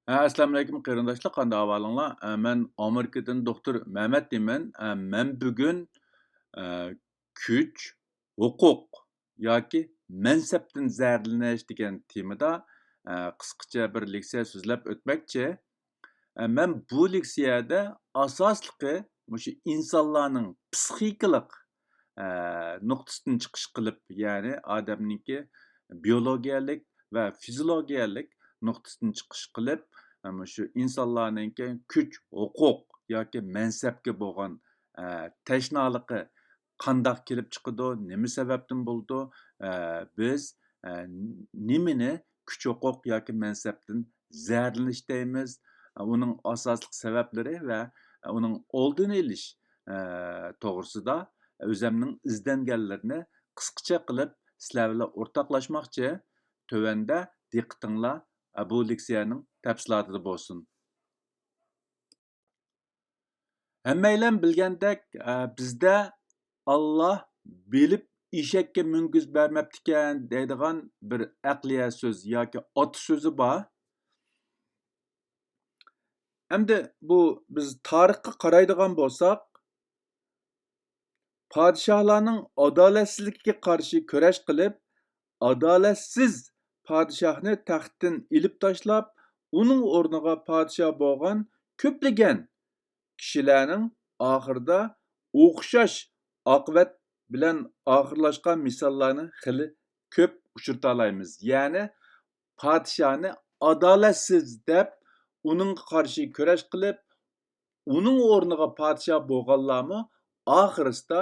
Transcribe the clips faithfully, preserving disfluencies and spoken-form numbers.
ھە، ئەسسالامۇئەلەيكۇم قېرىنداشلار، قانداق ئەھۋالىڭلار؟ ئە، مەن ئامېرىكىدىن دوختۇر مەمەت دەيمەن. ئە، مەن بۈگۈن، ئە، كۈچ، ھوقۇق ياكى مەنسەپتىن زەھەرلىنىش دېگەن تېمىدا، ئە، قىسقىچە بىر لېكسىيە سۆزلەپ ئۆتمەكچى. ئە، مەن بۇ لېكسىيەدە ئاساسلىقى مۇشۇ ئىنسانلارنىڭ پسىخىكىلىق، ئە، نۇقتىسىدىن چىقىش قىلىپ، يەنى ئادەمنىڭكى بىيولوگىيەلىك ۋە فىزىولوگىيەلىك نۇقتىسىدىن چىقىش قىلىپ، ئە، مۇشۇ ئىنسانلارنىڭكى كۈچ، ھوقۇق ياكى مەنسەپكە بولغان، ئە، تەشنالىقى قانداق كېلىپ چىقىدۇ، نېمە سەۋەبتىن بولىدۇ، ئە، بىز، ئە، نېمىنى كۈچ، ھوقۇق ياكى مەنسەپتىن زەھەرلىنىش دەيمىز، ئۇنىڭ ئاساسلىق سەۋەبلىرى ۋە ئۇنىڭ ئالدىنى ئېلىش، ئە، توغرىسىدا ئۆزەمنىڭ ئىزدەنگەنلىرىنى قىسقىچە قىلىپ سىلەر بىلەن ئورتاقلاشماقچى. تۆۋەندە دىققىتىڭلار، ئە، بۇ لېكسىيەنىڭ تەپسىلاتىدا بولسۇن. ھەممەيلەن بىلگەندەك، ئە، بىزدە «ئاللا بىلىپ ئېشەككە مۈڭگۈز بەرمەپتىكەن» دەيدىغان بىر ئەقلىيە سۆز ياكى ئاتا سۆزى بار. ئەمدى بۇ، بىز تارىخقا قارايدىغان بولساق، پادىشاھلارنىڭ ئادالەتسىزلىكىگە قارشى كۈرەش قىلىپ، ئادالەتسىز پادىشاھنى تەختتىن ئېلىپ تاشلاپ، ئۇنىڭ ئورنىغا پادىشاھ بولغان كۆپلىگەن كىشىلەرنىڭ ئاخىرىدا ئوخشاش ئاقىۋەت بىلەن ئاخىرلاشقان مىساللارنى خېلى كۆپ ئۇچرىتالايمىز. يەنى پادىشاھنى ئادالەتسىز دەپ، ئۇنىڭغا قارشى كۈرەش قىلىپ، ئۇنىڭ ئورنىغا پادىشاھ بولغانلارمۇ ئاخىرسىدا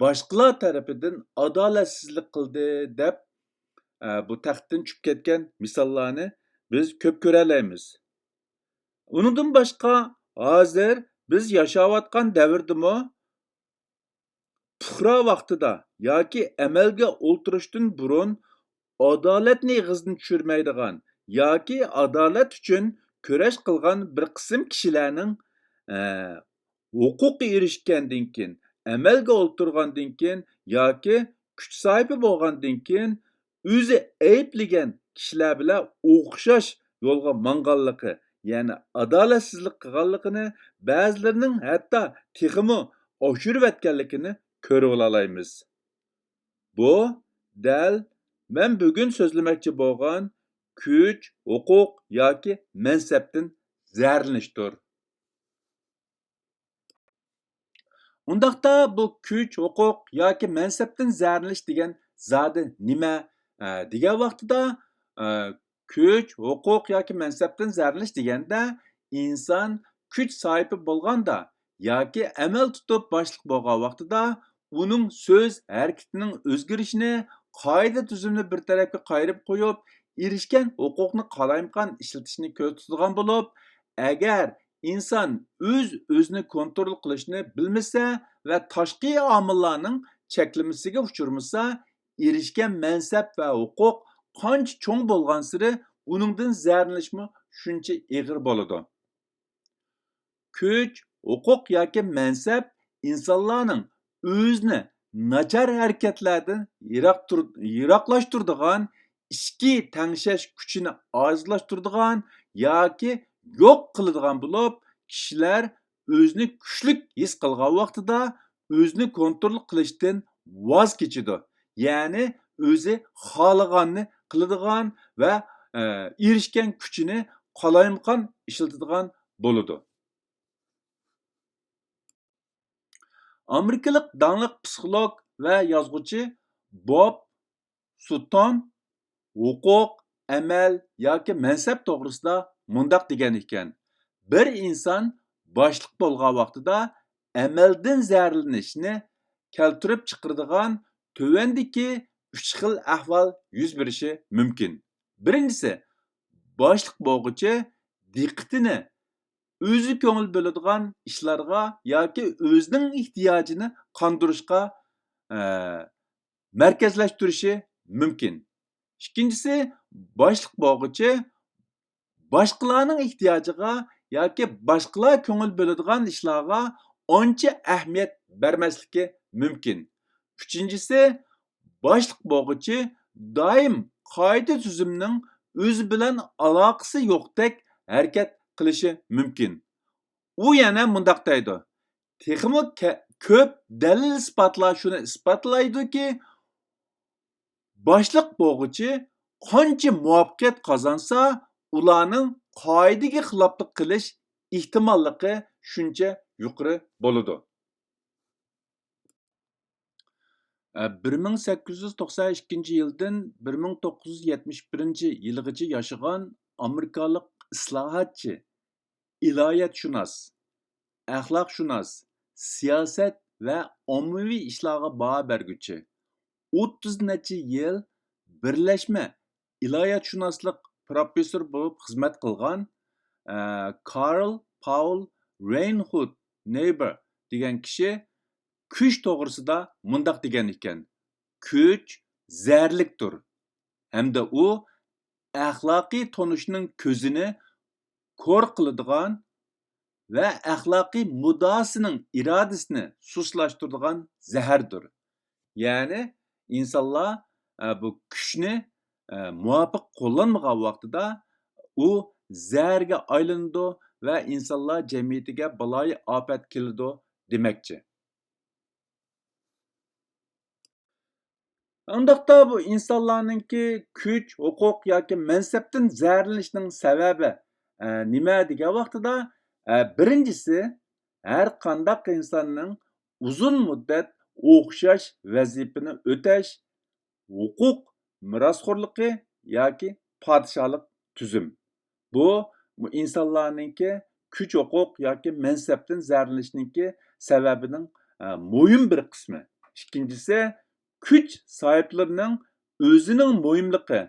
باشقىلار تەرىپىدىن ئادالەتسىزلىك قىلدى دەپ، ئە، بۇ تەختتىن چۈشۈپ كەتكەن مىساللارنى بىز كۆپ كۆرەلەيمىز. ئۇنىڭدىن باشقا، ھازىر بىز ياشاۋاتقان دەۋردىمۇ پۇقرا ۋاقتىدا ياكى ئەمەلگە ئولتۇرۇشتىن بۇرۇن ئادالەتنى ئېغىزدىن چۈشۈرمەيدىغان ياكى ئادالەت ئۈچۈن كۈرەش قىلغان بىر قىسىم كىشىلەرنىڭ، ئە، ھوقۇققا ئېرىشكەندىن كېيىن، ئەمەلگە ئولتۇرغاندىن كېيىن ياكى كۈچ ساھىبى بولغاندىن كېيىن ئۆزى ئەيىبلىگەن كىشىلەر بىلەن ئوخشاش يولغا ماڭغانلىقى، يەنى ئادالەتسىزلىك قىلغانلىقىنى، بەزىلىرىنىڭ ھەتتا تېخىمۇ ئاشۇرۇۋەتكەنلىكىنى كۆرۈۋالالايمىز. بۇ دەل مەن بۈگۈن سۆزلىمەكچى بولغان كۈچ، ھوقۇق ياكى مەنسەپتىن زەھەرلىنىشتۇر. ئۇنداقتا بۇ كۈچ، ھوقۇق ياكى مەنسەپتىن زەھەرلىنىش دېگەن زادى نېمە؟ ئە، دېگەن ۋاقتىدا، ئە، كۈچ، ھوقۇق ياكى مەنسەپتىن زەھەرلىنىش دېگەندە، ئىنسان كۈچ ساھىبى بولغاندا ياكى ئەمەل تۇتۇپ باشلىق بولغان ۋاقتىدا ئۇنىڭ سۆز ھەرىكىتىنىڭ ئۆزگىرىشىنى، قائىدە تۈزۈمنى بىر تەرەپكە قايرىپ قويۇپ، ئېرىشكەن ھوقۇقنى قالايمىقان ئىشلىتىشنى كۆزىتىدىغان بولۇپ، ئەگەر ئىنسان ئۆز-ئۆزىنى كونترول قىلىشنى بىلمىسە ۋە تاشقى ئامىللارنىڭ چەكلىمىسىگە ئۇچرىمىسا، ئېرىشكەن مەنسەپ ۋە ھوقۇق قانچە چوڭ بولغانسېرى ئۇنىڭدىن زەھەرلىنىشمۇ شۇنچە ئېغىر بولىدۇ. كۈچ، ھوقۇق ياكى مەنسەپ ئىنسانلارنىڭ ئۆزىنى ناچار ھەرىكەتلەردىن يىراق تۇر-، يىراقلاشتۇرىدىغان، ئىچكى تەڭشەش كۈچىنى ئاجىزلاشتۇرىدىغان ياكى يوق قىلىدىغان بولۇپ، كىشىلەر ئۆزىنى كۈچلۈك ھېس قىلغان ۋاقتىدا ئۆزىنى كونترول قىلىشتىن ۋاز كېچىدۇ. يەنى ئۆزى خالىغاننى قىلىدىغان ۋە، ئە، ئېرىشكەن كۈچىنى قالايمىقان ئىشلىتىدىغان بولىدۇ. ئامېرىكىلىق داڭلىق پسىخولوگ ۋە يازغۇچى بوب سۇتون ھوقۇق، ئەمەل ياكى مەنسەپ توغرىسىدا مۇنداق دېگەن ئىكەن: بىر ئىنسان باشلىق بولغان ۋاقتىدا ئەمەلدىن زەھەرلىنىشنى كەلتۈرۈپ چىقىرىدىغان تۆۋەندىكى ئۈچ خىل ئەھۋال يۈز بېرىشى مۇمكىن. بىرىنچىسى، باشلىق بولغۇچى دىققىتىنى ئۆزى كۆڭۈل بۆلىدىغان ئىشلارغا ياكى ئۆزىنىڭ ئېھتىياجىنى قاندۇرۇشقا، ئە، مەركەزلەشتۈرۈشى مۇمكىن. ئىككىنچىسى، باشلىق بولغۇچى باشقىلارنىڭ ئېھتىياجىغا ياكى باشقىلار كۆڭۈل بۆلىدىغان ئىشلارغا ئانچە ئەھمىيەت بەرمەسلىكى مۇمكىن. ئۈچىنچىسى، باشلىق بولغۇچى دائىم قائىدە تۈزۈمنىڭ ئۆزى بىلەن ئالاقىسى يوقتەك ھەرىكەت قىلىشى مۇمكىن. ئۇ يەنە مۇنداق دەيدۇ، تېخىمۇ كە-، كۆپ دەلىل-ئىسپاتلار شۇنى ئىسپاتلايدۇكى، باشلىق بولغۇچى قانچە مۇۋەپپەقىيەت قازانسا، ئۇلارنىڭ قائىدىگە خىلاپلىق قىلىش ئېھتىماللىقى شۇنچە يۇقىرى بولىدۇ. بىر مىڭ سەككىز يۈز توقسان ئىككىنچى يىلدىن بىر مىڭ توققۇز يۈز يەتمىش بىرىنچى يىلىغىچە ياشىغان ئامېرىكالىق ئىسلاھاتچى، ئىلاھىيەتشۇناس، ئەخلاقشۇناس، سىياسەت ۋە ئاممىۋى ئىشلارغا باھا بەرگۈچى، ئوتتۇز نەچچە يىل بىرلەشمە ئىلاھىيەتشۇناسلىق پروفېسسورى بولۇپ خىزمەت قىلغان، ئە، كارل پاول رېينھولد نېيبېر دېگەن كىشى كۈچ توغرىسىدا مۇنداق دېگەن ئىكەن، كۈچ زەھەرلىكتۇر ھەمدە ئۇ ئەخلاقىي تونۇشنىڭ كۆزىنى كور قىلىدىغان ۋە ئەخلاقىي مۇددىئاسىنىڭ ئىرادىسىنى سۇسلاشتۇرىدىغان زەھەردۇر. يەنى ئىنسانلار، ئە، بۇ كۈچنى، ئە، مۇۋاپىق قوللانمىغان ۋاقتىدا ئۇ زەھەرگە ئايلىنىدۇ ۋە ئىنسانلار جەمئىيىتىگە بالايىئاپەت كېلىدۇ دېمەكچى. ئۇنداقتا بۇ ئىنسانلارنىڭكى كۈچ، ھوقۇق ياكى مەنسەپتىن زەھەرلىنىشنىڭ سەۋەبى، ئە، نېمە دېگەن ۋاقتىدا، ئە، بىرىنچىسى، ھەر قانداق ئىنساننىڭ ئۇزۇن مۇددەت ئوخشاش ۋەزىپىنى ئۆتەش ھوقۇق مىراسخورلۇقى ياكى پادىشاھلىق تۈزۈم. بۇ، بۇ ئىنسانلارنىڭكى كۈچ ھوقۇق ياكى مەنسەپتىن زەھەرلىنىشنىڭكى سەۋەبىنىڭ، ئە، مۇھىم بىر قىسمى. ئىككىنچىسى، كۈچ ساھىبلىرىنىڭ ئۆزىنىڭ مۇھىملىقى،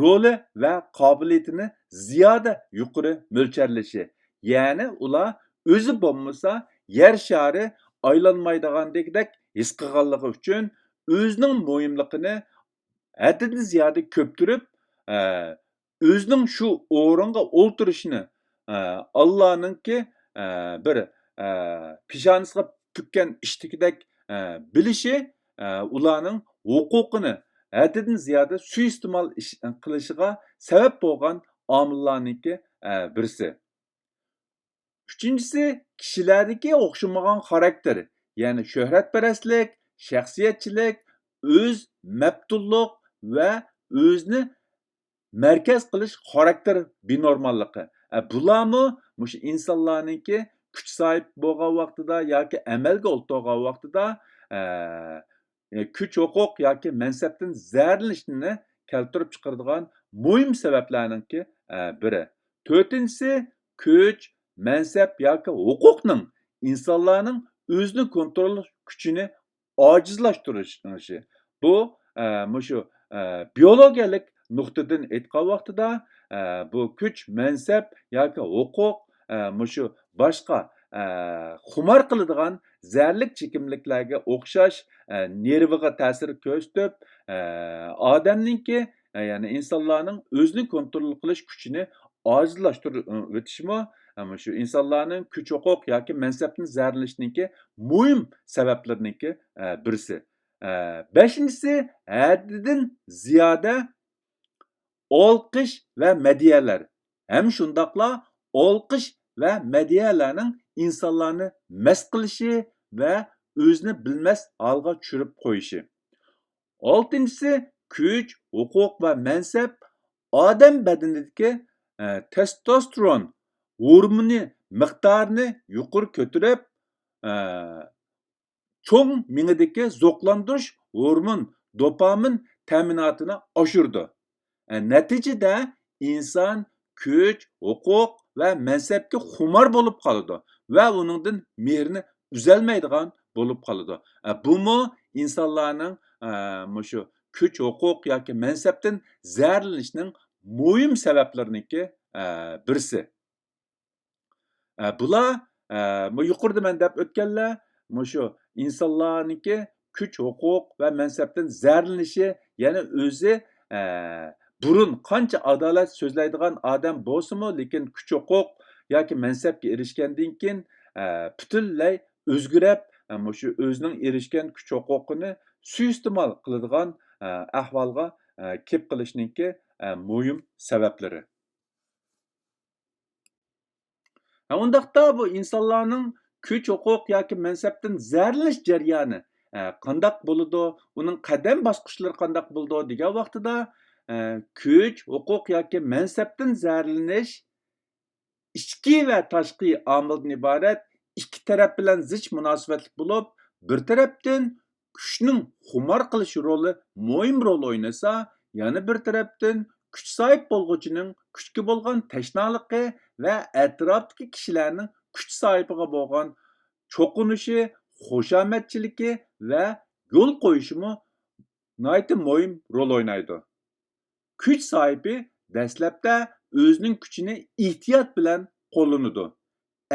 رولى ۋە قابىلىيىتىنى زىيادە يۇقىرى مۆلچەرلىشى. يەنى ئۇلار ئۆزى بولمىسا يەر شارى ئايلانمايدىغاندەك ھېس قىلغانلىقى ئۈچۈن ئۆزىنىڭ مۇھىملىقىنى ھەددىدىن زىيادە كۆپتۈرۈپ، ئە، ئۆزىنىڭ شۇ ئورۇنغا ئولتۇرۇشىنى، ئە، ئاللانىڭكى، ئە، بىر، ئە، پېشانىسىغا پۈككەن ئىشتىكىدەك، ئە، بىلىشى، ئە، ئۇلارنىڭ ھوقۇقىنى ھەددىدىن زىيادە سۇيىئىستېمال ئىش-، قىلىشىغا سەۋەب بولغان ئامىللارنىڭكى، ئە، بىرسى. ئۈچىنچىسى، كىشىلەردىكى ئوخشىمىغان خاراكتېر، يەنى شۆھرەتپەرەسلىك، شەخسىيەتچىلىك، ئۆز مەپتۇنلۇق ۋە ئۆزىنى مەركەز قىلىش خاراكتېر بىنورماللىقى. ئە، بۇلارمۇ مۇشۇ ئىنسانلارنىڭكى كۈچ ساھىب بولغان ۋاقتىدا ياكى ئەمەلگە ئولتۇرغان ۋاقتىدا، ئە، ئە، كۈچ ھوقۇق ياكى مەنسەپتىن زەھەرلىنىشنى كەلتۈرۈپ چىقىرىدىغان مۇھىم سەۋەبلەرنىڭكى، ئە، بىرى. تۆتىنچىسى، كۈچ، مەنسەپ ياكى ھوقۇقنىڭ ئىنسانلارنىڭ ئۆزىنى كونتروللاش كۈچىنى ئاجىزلاشتۇرۇشى. بۇ، ئە، مۇشۇ، ئە، بىيولوگىيەلىك نۇقتىدىن ئېيتقان ۋاقتىدا، ئە، بۇ كۈچ، مەنسەپ ياكى ھوقۇق، ئە، مۇشۇ باشقا، ئە، خۇمار قىلىدىغان زەھەرلىك چېكىملىكلەرگە ئوخشاش، ئە، نېرۋىغا تەسىر كۆرسىتىپ، ئە، ئادەمنىڭكى، ئە، يەنى ئىنسانلارنىڭ ئۆزىنى كونترول قىلىش كۈچىنى ئاجىزلاشتۇرۇۋېتىشمۇ، ئە، مۇشۇ ئىنسانلارنىڭ كۈچ ھوقۇق ياكى مەنسەپتىن زەھەرلىنىشنىڭكى مۇھىم سەۋەبلىرىنىڭكى، ئە، بىرسى. ئە، بەشىنچىسى، ھەددىدىن زىيادە ئالقىش ۋە مەدھىيەلەر ھەم شۇنداقلا ئالقىش ۋە مەدھىيەلەرنىڭ ئىنسانلارنى مەست قىلىشى ۋە ئۆزىنى بىلمەس ھالغا چۈشۈرۈپ قويۇشى. ئالتىنچىسى، كۈچ، ھوقۇق ۋە مەنسەپ ئادەم بەدىنىدىكى، ئە، تېستوستېرون ھورمونى مىقدارىنى يۇقىرى كۆتۈرۈپ، ئە، چوڭ مېڭىدىكى زوقلاندۇرۇش ھورمون دوپامىن تەمىناتىنى ئاشۇرىدۇ. ئە، نەتىجىدە ئىنسان كۈچ، ھوقۇق ۋە مەنسەپكە خۇمار بولۇپ قالىدۇ ۋە ئۇنىڭدىن مېھرىنى ئۈزەلمەيدىغان بولۇپ قالىدۇ. ئە، بۇمۇ ئىنسانلارنىڭ، ئە، مۇشۇ كۈچ، ھوقۇق ياكى مەنسەپتىن زەھەرلىنىشنىڭ مۇھىم سەۋەبلىرىنىڭكى، ئە، بىرسى. ئە، بۇلار، ئە، بۇ يۇقىرىدا مەن دەپ ئۆتكەنلەر، مۇشۇ ئىنسانلارنىڭكى كۈچ، ھوقۇق ۋە مەنسەپتىن زەھەرلىنىشى، يەنى ئۆزى، ئە، بۇرۇن قانچە ئادالەت سۆزلەيدىغان ئادەم بولسىمۇ، لېكىن كۈچ، ھوقۇق ياكى مەنسەپكە ئېرىشكەندىن كېيىن، ئە، پۈتۈنلەي ئۆزگىرىپ، ئە، مۇشۇ ئۆزىنىڭ ئېرىشكەن كۈچ، ھوقۇقىنى سۇيىئىستېمال قىلىدىغان، ئە، ئەھۋالغا، ئە، كېلىپ قېلىشنىڭكى، ئە، مۇھىم سەۋەبلىرى. ھە، ئۇنداقتا بۇ ئىنسانلارنىڭ كۈچ، ھوقۇق ياكى مەنسەپتىن زەھەرلىنىش جەريانى، ئە، قانداق بولىدۇ؟ ئۇنىڭ قەدەم باسقۇچلىرى قانداق بولىدۇ؟ دېگەن ۋاقتىدا، ئە، كۈچ، ھوقۇق ياكى مەنسەپتىن زەھەرلىنىش ئىچكى ۋە تاشقى ئامىلدىن ئىبارەت ئىككى تەرەپ بىلەن زىچ مۇناسىۋەتلىك بولۇپ، بىر تەرەپتىن كۈچنىڭ خۇمار قىلىش رولى مۇھىم رول ئوينىسا، يەنە بىر تەرەپتىن كۈچ ساھىب بولغۇچىنىڭ كۈچكە بولغان تەشنالىقى ۋە ئەتراپتىكى كىشىلەرنىڭ كۈچ ساھىبىغا بولغان چوقۇنۇشى، خۇشامەتچىلىكى ۋە يول قويۇشىمۇ ناھايىتى مۇھىم رول ئوينايدۇ. كۈچ ساھىبى دەسلەپتە ئۆزىنىڭ كۈچىنى ئېھتىيات بىلەن قوللىنىدۇ.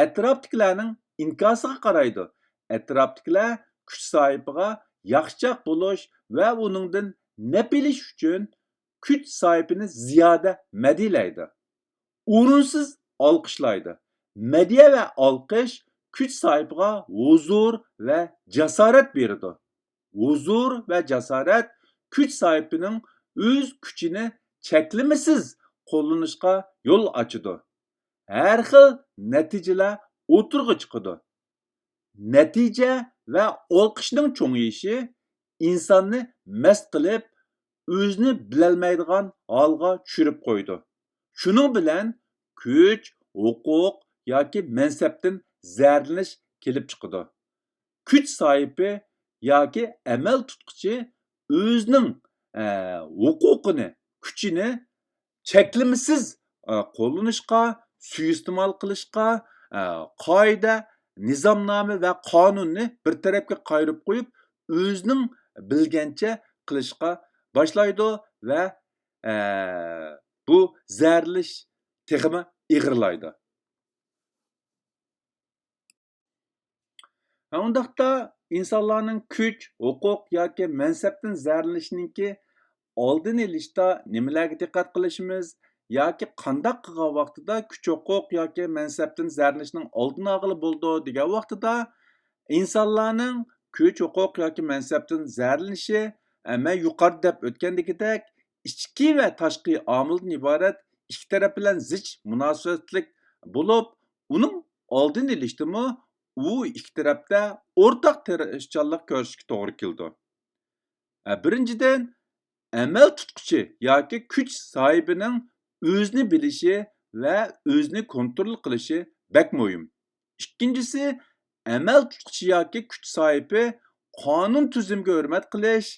ئەتراپتىكىلەرنىڭ ئىنكاسىغا قارايدۇ. ئەتراپتىكىلەر كۈچ ساھىبىغا ياخشىچاق بولۇش ۋە ئۇنىڭدىن نەپ ئېلىش ئۈچۈن كۈچ ساھىبىنى زىيادە مەدھىيلەيدۇ. ئورۇنسىز ئالقىشلايدۇ. مەدھىيە ۋە ئالقىش كۈچ ساھىبىغا ھۇزۇر ۋە جاسارەت بېرىدۇ. ھۇزۇر ۋە جاسارەت كۈچ ساھىبىنىڭ ئۆز كۈچىنى چەكلىمىسىز قوللىنىشقا يول ئاچىدۇ. ھەر خىل نەتىجىلەر ئوتتۇرىغا چىقىدۇ. نەتىجە ۋە ئالقىشنىڭ چوڭىيىشى ئىنساننى مەست قىلىپ، ئۆزىنى بىلەلمەيدىغان ھالغا چۈشۈرۈپ قويىدۇ. شۇنىڭ بىلەن كۈچ، ھوقۇق ياكى مەنسەپتىن زەھەرلىنىش كېلىپ چىقىدۇ. كۈچ ساھىبى ياكى ئەمەل تۇتقۇچى ئۆزىنىڭ، ئە، ھوقۇقىنى، كۈچىنى چەكلىمىسىز، ئە، قوللىنىشقا، سۇيىئىستېمال قىلىشقا، ئە، قائىدە، نىزامنامە ۋە قانۇننى بىر تەرەپكە قايرىپ قويۇپ، ئۆزىنىڭ بىلگەنچە قىلىشقا باشلايدۇ ۋە، ئە، بۇ زەھەرلىنىش تېخىمۇ ئېغىرلايدۇ. ھە، ئۇنداقتا ئىنسانلارنىڭ كۈچ، ھوقۇق ياكى مەنسەپتىن زەھەرلىنىشنىڭكى ئالدىنى ئېلىشتا نېمىلەرگە دىققەت قىلىشىمىز ياكى قانداق قىلغان ۋاقتىدا كۈچ، ھوقۇق ياكى مەنسەپتىن زەھەرلىنىشنىڭ ئالدىنى ئالغىلى بولىدۇ دېگەن ۋاقتىدا، ئىنسانلارنىڭ كۈچ، ھوقۇق ياكى مەنسەپتىن زەھەرلىنىشى، ئە، مەن يۇقىرىدا دەپ ئۆتكەندىكىدەك، ئىچكى ۋە تاشقى ئامىلدىن ئىبارەت ئىككى تەرەپ بىلەن زىچ مۇناسىۋەتلىك بولۇپ، ئۇنىڭ ئالدىنى ئېلىشتىمۇ ئۇ ئىككى تەرەپتە ئورتاق تىرىشچانلىق كۆرسىتىشكە توغرا كېلىدۇ. ئە، بىرىنچىدىن، ئەمەل تۇتقۇچى ياكى كۈچ ساھىبىنىڭ ئۆزىنى بىلىشى ۋە ئۆزىنى كونترول قىلىشى بەك مۇھىم. ئىككىنچىسى، ئەمەل تۇتقۇچى ياكى كۈچ ساھىبى قانۇن تۈزۈمگە ھۆرمەت قىلىش،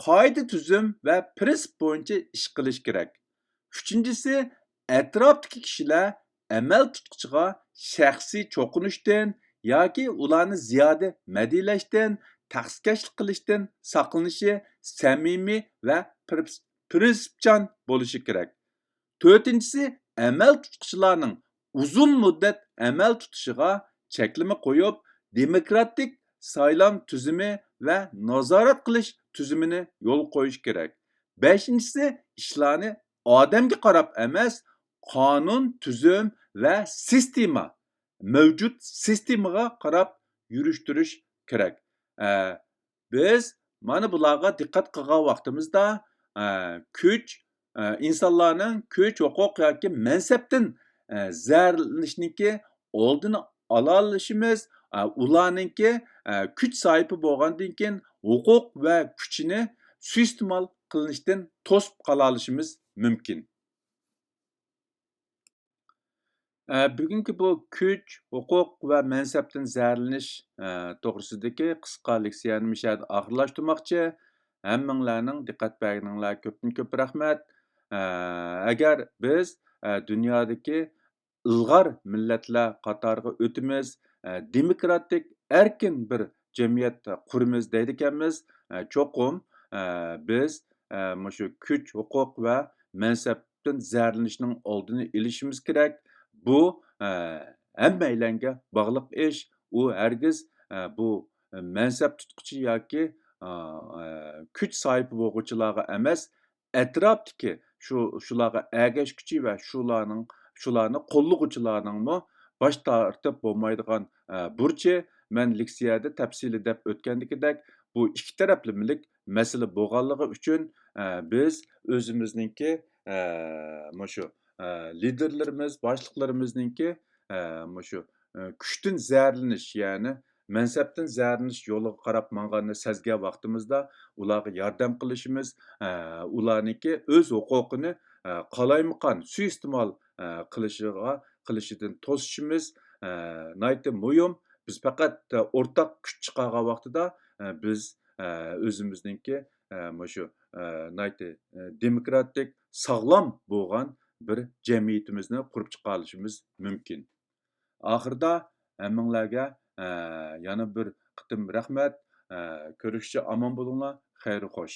قائىدە تۈزۈم ۋە پىرىنسىپ بويىچە ئىش قىلىش كېرەك. ئۈچىنچىسى، ئەتراپتىكى كىشىلەر ئەمەل تۇتقۇچىغا شەخسىي چوقۇنۇشتىن ياكى ئۇلارنى زىيادە مەدھىيلەشتىن، تەخسىكەشلىك قىلىشتىن ساقلىنىشى، سەمىمىي ۋە پىرىنس-، پىرىنسىپچان بولۇشى كېرەك. تۆتىنچىسى، ئەمەل تۇتقۇچىلارنىڭ ئۇزۇن مۇددەت ئەمەل تۇتۇشىغا چەكلىمە قويۇپ، دېموكراتىك سايلام تۈزۈمى ۋە نازارەت قىلىش تۈزۈمىنى يولغا قويۇش كېرەك. بەشىنچىسى، ئىشلارنى ئادەمگە قاراپ ئەمەس، قانۇن، تۈزۈم ۋە سىستېما، مەۋجۇت سىستېمىغا قاراپ يۈرۈشتۈرۈش كېرەك. ئە، بىز مانا بۇلارغا دىققەت قىلغان ۋاقتىمىزدا، ئە، كۈچ، ئە، ئىنسانلارنىڭ كۈچ، ھوقۇق ياكى مەنسەپتىن، ئە، زەھەرلىنىشنىڭكى ئالدىنى ئالالىشىمىز، ئە، ئۇلارنىڭكى، ئە، كۈچ ساھىبى بولغاندىن كېيىن ھوقۇق ۋە كۈچىنى سۇيىئىستېمال قىلىنىشتىن توسۇپ قالالىشىمىز مۇمكىن. ئە، بۈگۈنكى بۇ كۈچ، ھوقۇق ۋە مەنسەپتىن زەھەرلىنىش، ئە، توغرىسىدىكى قىسقا لېكسىيەنى مۇشۇ يەردە ئاخىرلاشتۇرماقچى. ھەممىڭلارنىڭ دىققەت بەرگىنىڭلارغا كۆپتىن كۆپ رەھمەت. ئە، ئەگەر بىز، ئە، دۇنيادىكى ئىلغار مىللەتلەر قاتارىغا ئۆتىمىز، ئە، دېموكراتىك، ئەركىن بىر جەمئىيەت قۇرىمىز دەيدىكەنمىز، ئە، چوقۇم، ئە، بىز، ئە، مۇشۇ كۈچ، ھوقۇق ۋە مەنسەپتىن زەھەرلىنىشنىڭ ئالدىنى ئېلىشىمىز كېرەك. بۇ، ئە، ھەممەيلەنگە باغلىق ئىش. ئۇ ھەرگىز، ئە، بۇ مەنسەپ تۇتقۇچى ياكى، ئە، ئە، كۈچ ساھىبى بولغۇچىلارغا ئەمەس، ئەتراپتىكى شۇ، شۇلارغا ئەگەشكۈچى ۋە شۇلارنىڭ، شۇلارنى قوللىغۇچىلارنىڭمۇ باش تارتىپ بولمايدىغان، ئە، بۇرچى. مەن لېكسىيەدە تەپسىلىي دەپ ئۆتكەندىكىدەك، بۇ ئىككى تەرەپلىمىلىك مەسىلە بولغانلىقى ئۈچۈن، ئە، بىز ئۆزىمىزنىڭكى، ئە، مۇشۇ، ئە، لىدېرلىرىمىز، باشلىقلىرىمىزنىڭكى، ئە، مۇشۇ، ئە، كۈچتىن زەھەرلىنىش، يەنى مەنسەپتىن زەھەرلىنىش يولىغا قاراپ ماڭغاننى سەزگەن ۋاقتىمىزدا ئۇلارغا ياردەم قىلىشىمىز، ئە، ئۇلارنىڭكى ئۆز ھوقۇقىنى، ئە، قالايمىقان سۇيىئىستېمال، ئە، قىلىشىغا، قىلىشىدىن توسۇشىمىز، ئە، ناھايىتى مۇھىم. بىز پەقەت، ئە، ئورتاق كۈچ چىقارغان ۋاقتىدا، ئە، بىز، ئە، ئۆزىمىزنىڭكى، ئە، مۇشۇ، ئە، ناھايىتى، ئە، دېموكراتىك، ساغلام بولغان بىر جەمئىيىتىمىزنى قۇرۇپ چىقارىشىمىز مۇمكىن. ئاخىرىدا ھەممىڭلارگە، ئە، يەنە بىر قېتىم رەھمەت. ئە، كۆرۈشكىچە ئامان بولۇڭلار. خەير خوش.